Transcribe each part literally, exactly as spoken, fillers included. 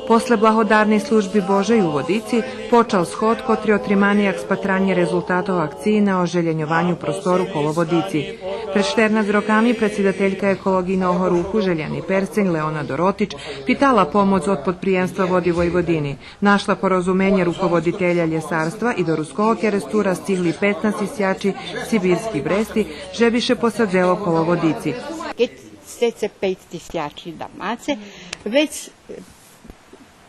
После Благодарней служби Божей у Водици почал сход котри отримани як спатранє резултатох акциї на ожелєньованю простору коло Водици. Пред штернац роками предсидателька Еколоґийного руху Желєни перстень Леона Доротич питала помоц од подприємства Води Войводини. Нашла порозуменє руководителя лєсарства и до Руского Керестура стигли петнац тисячи сибирски брести, же би ше посадзело коло Водици. Кед сце пейц тисячи да маце, вец, е,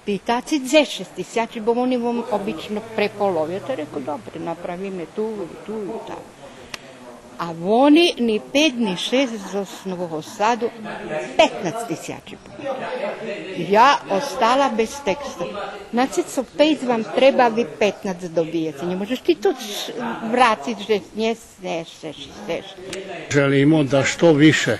питаце дзешец тисячи, бо вони вам обично преполовя. То реку, добре, направиме ту и ту и там. А вони ни пет, ни шесц зоз Нового Саду петнац тисячи. Я остала без текста. Значи, цо пейц вам треба, ви петнац добиєце. Нє можеш ти ту врациц же нє, нє, шеш, шеш. Želimo da što više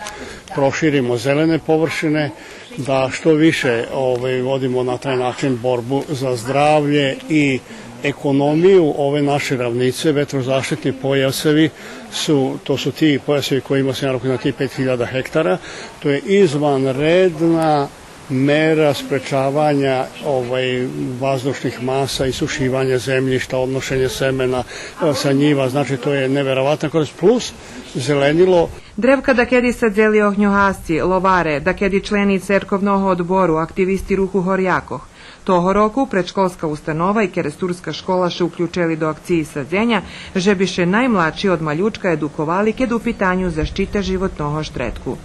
proširimo zelene površine, da što više, ovaj, vodimo na taj način borbu za zdravlje i ekonomiju ove naše ravnice. Vetrozaštitni pojasevi su, to su ti pojasevi kojima se narokuje na tih pet hiljada hektara. To je izvanredna mera sprečavanja, ovaj, vazdušnih masa, isušivanja zemljišta, odnošenje semena, e, sa njiva. Znači, to je neverovatna korist. Plus zelenilo. Древка дакеди садзели огньогасци, ловаре, дакеди члени церковного одбору, активисти руху горякох. Того року предшколска установа и керестурска школа ше уключели до акциї садзеня, же би ше наймладши од малючка едуковали кед у питаню защита животного штредку.